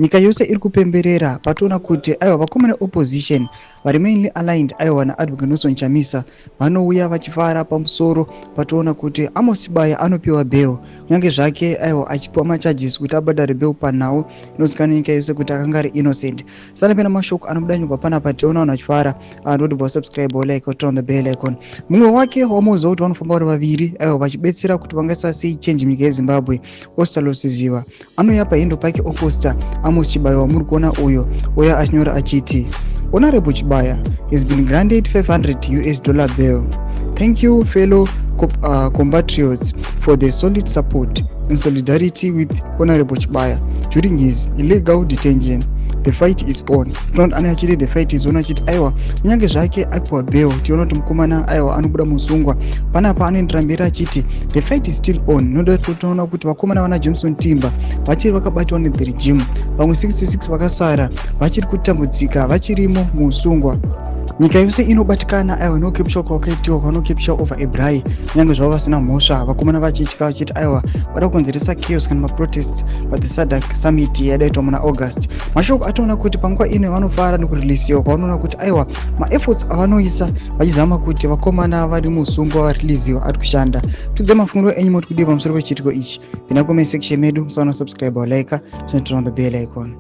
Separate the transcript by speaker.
Speaker 1: Nyika yose iri kupemberera patoona kuti aiwa, vakomana opposition vari mainly aligned aiwa naAdvocate Nelson Chamisa vanouya vachifara pamusoro patoona kuti Amos Chibaya anopiwa bail, kunyange zvake aiwa achipiwa macharges kuti abhadhare bail panhau inozikanwa nyika yose kuti akanga ari innocent. Sanapena mashoko anobuda nyugwa panapa, tiona vanhu vachifara. Ndodibva subscribe, like, turn on the bell icon. Mumwe wake wamuziva kuti vanofamba vari vaviri, aiwa vachibetsera kuti vangaisa sei change munyika yeZimbabwe, Ostallos Siziba, anouya pahandle pake oposta Amos Chibaya wamuri kuona uyo, uya achinyora achiti, "Honorable Chibaya has been granted US$500 bail. Thank you, fellow compatriots, for the solid support in solidarity with Honorable Chibaya during his illegal detention. The fight is on." Tinoona ane achiti the fight is on, achiti aiwa, kunyange zvake apiwa bail, tiona kuti mukomana aiwa anobuda musungwa. Panapa anoendera mberi achiti the fight is still on. Noda totoona kuti vakomana vana Jameson Timba vachiri vakabatwa nethe regime, vamwe 66 vakasara vachiri kutambudzika, vachirimo muusungwa. Nyika yose inobatikana aiwa nocapture kwakaitiwa, kwanocapture over ebrai, kunyange zvavo vasina mhosva. Vakomana vachitya vachiti aiwa vada kukonzeresa chaos kana maprotest pathe SADC summit yadaitwa muna August. Mashoko atoona kuti panguva ino vanofara nekureleasiwa kwavanoona kuti aiwa maefforts avanoisa vachizama kuti vakomana vari musungwa vareleasiwa ari kushanda. Tudze mafungiro enyu, moti kudii pamusoro pechiitiko ichi? Pinda comment section medu, musaona subscribe, like, turn on the bell icon.